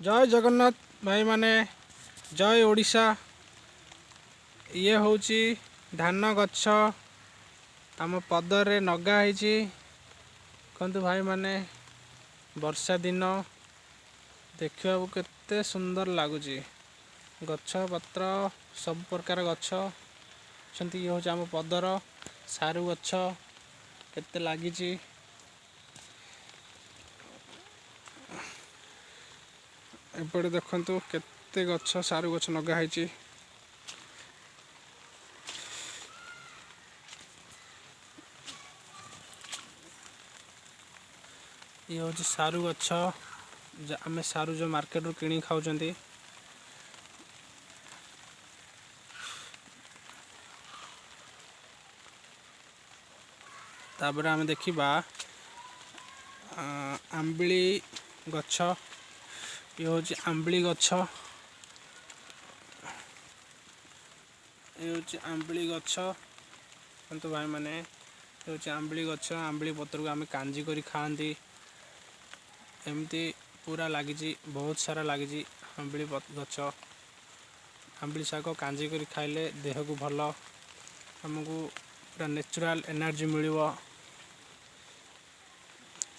ଜୟ ଜଗନ୍ନାଥ ଭାଇମାନେ, ଜୟ ଓଡ଼ିଶା। ଇଏ ହେଉଛି ଧାନ ଗଛ, ଆମ ପଦରରେ ନଗା ହେଇଛି। ଦେଖନ୍ତୁ ଭାଇମାନେ, ବର୍ଷା ଦିନ, ଦେଖିବାକୁ କେତେ ସୁନ୍ଦର ଲାଗୁଛି। ଗଛ ପତ୍ର, ସବୁ ପ୍ରକାର ଗଛ ଅଛନ୍ତି। ଇଏ ହେଉଛି ଆମ ପଦର ସାରୁ ଗଛ, କେତେ ଲାଗିଛି। ଏପଟେ ଦେଖନ୍ତୁ, କେତେ ଗଛ, ସାରୁ ଗଛ ଲଗା ହେଇଛି। ଇଏ ହେଉଛି ସାରୁ ଗଛ। ଆମେ ସାରୁ ଯେଉଁ ମାର୍କେଟରୁ କିଣିକି ଖାଉଛନ୍ତି। ତାପରେ ଆମେ ଦେଖିବା ଆମ୍ବିଳି ଗଛ। ଇଏ ହେଉଛି ଆମ୍ବିଳି ଗଛ। ଏ ହେଉଛି ଆମ୍ବିଳି ଗଛ। ଦେଖନ୍ତୁ ଭାଇମାନେ, ଏ ହେଉଛି ଆମ୍ବିଳି ଗଛ। ଆମ୍ବିଳି ପତ୍ରକୁ ଆମେ କାଞ୍ଜି କରି ଖାଆନ୍ତି। ଏମିତି ପୁରା ଲାଗିଛି, ବହୁତ ସାରା ଲାଗିଛି ଆମ୍ବିଳି ଗଛ। ଆମ୍ବିଳି ଶାଗ କାଞ୍ଜି କରି ଖାଇଲେ ଦେହକୁ ଭଲ, ଆମକୁ ପୁରା ନ୍ୟାଚୁରାଲ୍ ଏନର୍ଜି ମିଳିବ।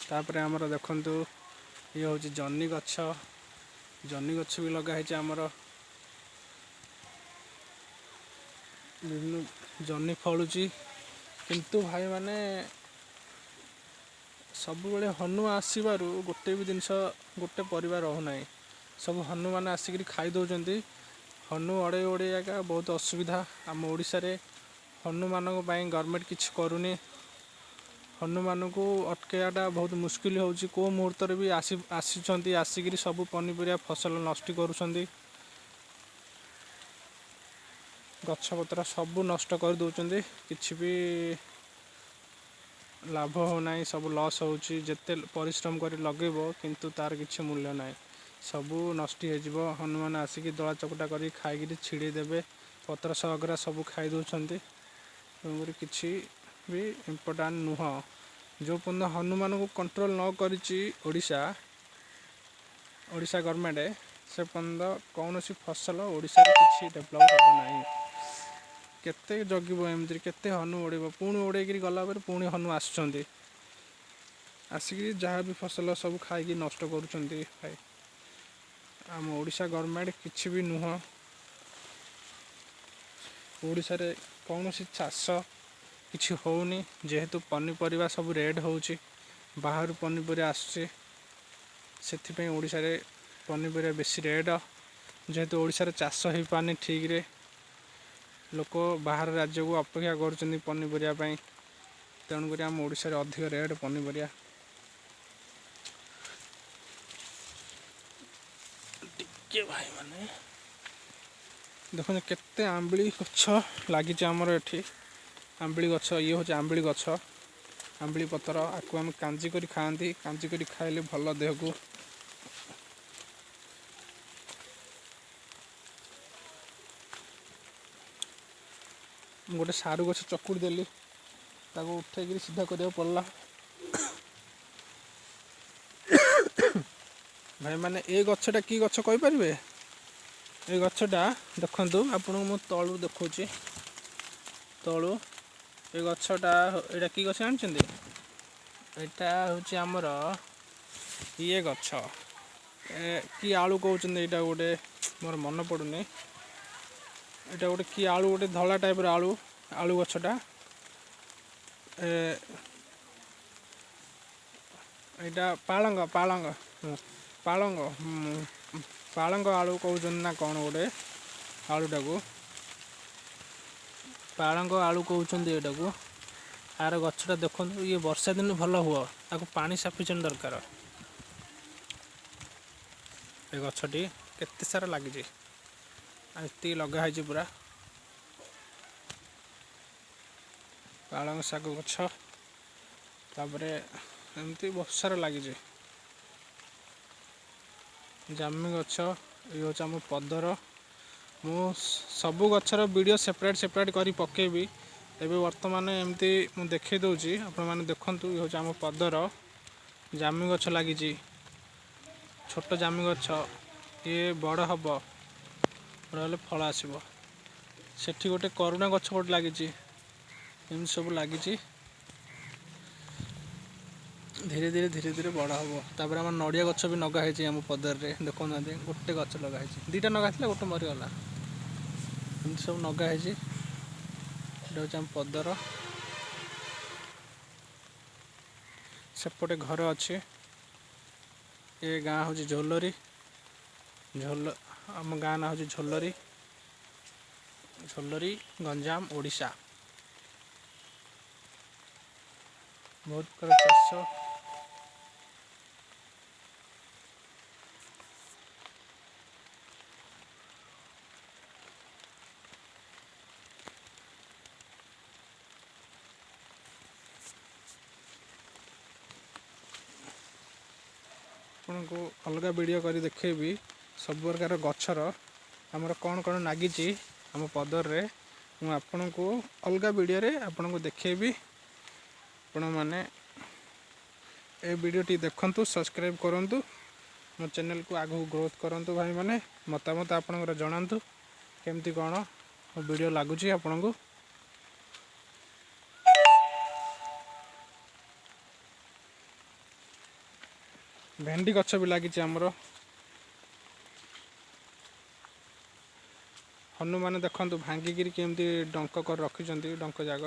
ତାପରେ ଆମର ଦେଖନ୍ତୁ, ଇଏ ହେଉଛି ଜହ୍ନି ଗଛ। ଜହ୍ନି ଗଛ ବି ଲଗା ହେଇଛି ଆମର। ବିଭିନ୍ନ ଜହ୍ନି ଫଳୁଛି। କିନ୍ତୁ ଭାଇମାନେ, ସବୁବେଳେ ହନୁ ଆସିବାରୁ ଗୋଟେ ବି ଜିନିଷ, ଗୋଟେ ପରିବା ରହୁନାହିଁ। ସବୁ ହନୁମାନେ ଆସିକିରି ଖାଇ ଦେଉଛନ୍ତି। ହନୁ ଅଡ଼େଇ ଅଡ଼େଇ ଏକା ବହୁତ ଅସୁବିଧା। ଆମ ଓଡ଼ିଶାରେ ହନୁମାନଙ୍କ ପାଇଁ ଗଭର୍ଣ୍ଣମେଣ୍ଟ କିଛି କରୁନି। ହନୁମାନଙ୍କୁ ଅଟକେଇବାଟା ବହୁତ ମୁସ୍କିଲ ହେଉଛି। କେଉଁ ମୁହୂର୍ତ୍ତରେ ବି ଆସୁଛନ୍ତି, ଆସିକିରି ସବୁ ପନିପରିବା ଫସଲ ନଷ୍ଟ କରୁଛନ୍ତି। ଗଛପତ୍ର ସବୁ ନଷ୍ଟ କରିଦେଉଛନ୍ତି। କିଛି ବି ଲାଭ ହେଉନାହିଁ, ସବୁ ଲସ୍ ହେଉଛି। ଯେତେ ପରିଶ୍ରମ କରି ଲଗେଇବ, କିନ୍ତୁ ତାର କିଛି ମୂଲ୍ୟ ନାହିଁ। ସବୁ ନଷ୍ଟ ହେଇଯିବ। ହନୁମାନ ଆସିକି ଦଳା ଚକଟା କରି ଖାଇକିରି ଛିଡ଼େଇ ଦେବେ। ପତ୍ର ସହକରା ସବୁ ଖାଇ ଦେଉଛନ୍ତି। ତେଣୁକରି କିଛି ବି ଇମ୍ପୋର୍ଟାଣ୍ଟ ନୁହଁ। ଯେଉଁ ପର୍ଯ୍ୟନ୍ତ ହନୁମାନଙ୍କୁ କଣ୍ଟ୍ରୋଲ ନ କରିଛି ଓଡ଼ିଶା ଗଭର୍ଣ୍ଣମେଣ୍ଟ, ସେ ପର୍ଯ୍ୟନ୍ତ କୌଣସି ଫସଲ ଓଡ଼ିଶାରେ କିଛି ଡେଭଲପ୍ ହେବ ନାହିଁ। କେତେ ଜଗିବ ଏମିତିରେ? କେତେ ହନୁ ଉଡ଼େଇବ? ପୁଣି ଉଡ଼େଇକିରି ଗଲା ପରେ ପୁଣି ହନୁ ଆସୁଛନ୍ତି। ଆସିକି ଯାହା ବି ଫସଲ ସବୁ ଖାଇକି ନଷ୍ଟ କରୁଛନ୍ତି। ଭାଇ, ଆମ ଓଡ଼ିଶା ଗଭର୍ଣ୍ଣମେଣ୍ଟ କିଛି ବି ନୁହଁ। ଓଡ଼ିଶାରେ କୌଣସି ଚାଷ କିଛି ହେଉନି, ଯେହେତୁ ପନିପରିବା ସବୁ ରେଟ୍ ହେଉଛି। ବାହାରୁ ପନିପରିବା ଆସୁଛି, ସେଥିପାଇଁ ଓଡ଼ିଶାରେ ପନିପରିବା ବେଶୀ ରେଟ୍। ଯେହେତୁ ଓଡ଼ିଶାରେ ଚାଷ ହେଇପାରୁନି ଠିକ୍ରେ, ଲୋକ ବାହାର ରାଜ୍ୟକୁ ଅପେକ୍ଷା କରୁଛନ୍ତି ପନିପରିବା ପାଇଁ। ତେଣୁକରି ଆମ ଓଡ଼ିଶାରେ ଅଧିକ ରେଟ୍ ପନିପରିବା। ଟିକେ ଭାଇମାନେ ଦେଖନ୍ତୁ, କେତେ ଆମ୍ବିଳି ଗଛ ଲାଗିଛି ଆମର ଏଠି। ଆମ୍ବିଳି ଗଛ, ଇଏ ହେଉଛି ଆମ୍ବିଳି ଗଛ। ଆମ୍ବିଳି ପତ୍ର, ଆକୁ ଆମେ କାଞ୍ଜି କରି ଖାଆନ୍ତି। କାଞ୍ଜି କରି ଖାଇଲେ ଭଲ ଦେହକୁ। ମୁଁ ଗୋଟେ ସାରୁ ଗଛ ଚକୁଡ଼ି ଦେଲି, ତାକୁ ଉଠେଇକିରି ସିଧା କରିବାକୁ ପଡ଼ିଲା। ଭାଇମାନେ, ଏ ଗଛଟା କି ଗଛ କହିପାରିବେ? ଏ ଗଛଟା ଦେଖନ୍ତୁ, ଆପଣଙ୍କୁ ମୁଁ ତଳୁ ଦେଖାଉଛି, ତଳୁ। ଏ ଗଛଟା, ଏଇଟା କି ଗଛ ଜାଣିଛନ୍ତି? ଏଇଟା ହେଉଛି ଆମର ଇଏ ଗଛ। କି ଆଳୁ କହୁଛନ୍ତି ଏଇଟା ଗୋଟେ, ମୋର ମନେ ପଡ଼ୁନି। ଏଇଟା ଗୋଟେ କି ଆଳୁ, ଗୋଟେ ଧଳା ଟାଇପ୍ର ଆଳୁ, ଆଳୁ ଗଛଟା। ଏଇଟା ପାଳଙ୍ଗ, ପାଳଙ୍ଗ, ପାଳଙ୍ଗ, ପାଳଙ୍ଗ ଆଳୁ କହୁଛନ୍ତି ନା କ'ଣ ଗୋଟେ ଆଳୁଟାକୁ? ପାଳଙ୍ଗ ଆଳୁ କହୁଛନ୍ତି ଏଇଟାକୁ। ଆର ଗଛଟା ଦେଖନ୍ତୁ, ଇଏ ବର୍ଷା ଦିନେ ଭଲ ହୁଅ। ତାକୁ ପାଣି ସଫିସିଏଣ୍ଟ ଦରକାର। ଏ ଗଛଟି କେତେ ସାରା ଲାଗିଛି, ଆଉ ଏତିକି ଲଗା ହେଇଛି ପୁରା ପାଳଙ୍ଗ ଶାଗ ଗଛ। ତାପରେ ଏମିତି ବହୁତ ସାରା ଲାଗିଛି ଜାମି ଗଛ। ଇଏ ହେଉଛି ଆମ ପଦର। ମୁଁ ସବୁ ଗଛର ଭିଡ଼ିଓ ସେପାରେଟ୍ ସେପାରେଟ୍ କରି ପକେଇବି। ଏବେ ବର୍ତ୍ତମାନ ଏମିତି ମୁଁ ଦେଖାଇ ଦେଉଛି, ଆପଣମାନେ ଦେଖନ୍ତୁ। ଇଏ ହେଉଛି ଆମ ପଦର ଜାମି ଗଛ ଲାଗିଛି, ଛୋଟ ଜାମି ଗଛ। ଇଏ ବଡ଼ ହେବ, ବଡ଼ ହେଲେ ଫଳ ଆସିବ। ସେଠି ଗୋଟେ କରୁଣା ଗଛ ଗୋଟେ ଲାଗିଛି। ଏମିତି ସବୁ ଲାଗିଛି। ଧୀରେ ଧୀରେ ଧୀରେ ଧୀରେ ବଡ଼ ହେବ। ତାପରେ ଆମର ନଡ଼ିଆ ଗଛ ବି ଲଗା ହେଇଛି ଆମ ପଦରରେ। ଦେଖୁନାହାନ୍ତି, ଗୋଟେ ଗଛ ଲଗା ହେଇଛି, ଦୁଇଟା ଲଗା ହେଇଥିଲା, ଗୋଟେ ମରିଗଲା। ଏମିତି ସବୁ ଲଗା ହେଇଛି। ଏଇଟା ହେଉଛି ଆମ ପଦର। ସେପଟେ ଘର ଅଛି। ଏ ଗାଁ ହେଉଛି ଝୋଲରି। ଝୋଲ, ଆମ ଗାଁ ନାଁ ହେଉଛି ଝୋଲରି। ଝୋଲରି, ଗଞ୍ଜାମ, ଓଡ଼ିଶା। ବହୁତ ପ୍ରକାର ଚାଷ। ଆପଣଙ୍କୁ ଅଲଗା ଭିଡ଼ିଓ କରି ଦେଖେଇବି ସବୁ ପ୍ରକାର ଗଛର ଆମର କ'ଣ କ'ଣ ଲାଗିଛି ଆମ ପଦରରେ। ମୁଁ ଆପଣଙ୍କୁ ଅଲଗା ଭିଡ଼ିଓରେ ଆପଣଙ୍କୁ ଦେଖେଇବି। ଆପଣମାନେ ଏ ଭିଡ଼ିଓଟି ଦେଖନ୍ତୁ, ସବସ୍କ୍ରାଇବ୍ କରନ୍ତୁ, ମୋ ଚ୍ୟାନେଲକୁ ଆଗକୁ ଗ୍ରୋଥ୍ କରନ୍ତୁ। ଭାଇମାନେ, ମତାମତ ଆପଣଙ୍କର ଜଣାନ୍ତୁ, କେମିତି କ'ଣ ମୋ ଭିଡ଼ିଓ ଲାଗୁଛି ଆପଣଙ୍କୁ। ଭେଣ୍ଡି ଗଛ ବି ଲାଗିଛି ଆମର। ହନୁମାନ ଦେଖନ୍ତୁ, ଭାଙ୍ଗିକିରି କେମିତି ଡଙ୍କ କରି ରଖିଛନ୍ତି। ଡଙ୍କ ଯାକ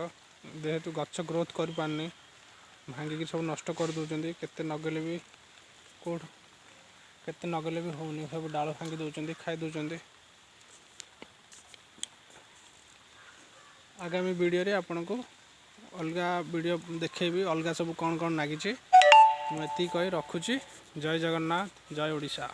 ଯେହେତୁ ଗଛ ଗ୍ରୋଥ୍ କରିପାରୁନି, ଭାଙ୍ଗିକି ସବୁ ନଷ୍ଟ କରିଦେଉଛନ୍ତି। କେତେ ନଗେଇଲେ ବି କେଉଁଠୁ କେତେ ନଗେଇଲେ ବି ହେଉନି, ସବୁ ଡାଳ ଭାଙ୍ଗି ଦେଉଛନ୍ତି, ଖାଇ ଦେଉଛନ୍ତି। ଆଗାମୀ ଭିଡ଼ିଓରେ ଆପଣଙ୍କୁ ଅଲଗା ଭିଡ଼ିଓ ଦେଖେଇବି, ଅଲଗା ସବୁ କ'ଣ କ'ଣ ଲାଗିଛି। ମୁଁ ଏତିକି କହି ରଖୁଛି। ଜୟ ଜଗନ୍ନାଥ, ଜୟ ଓଡ଼ିଶା।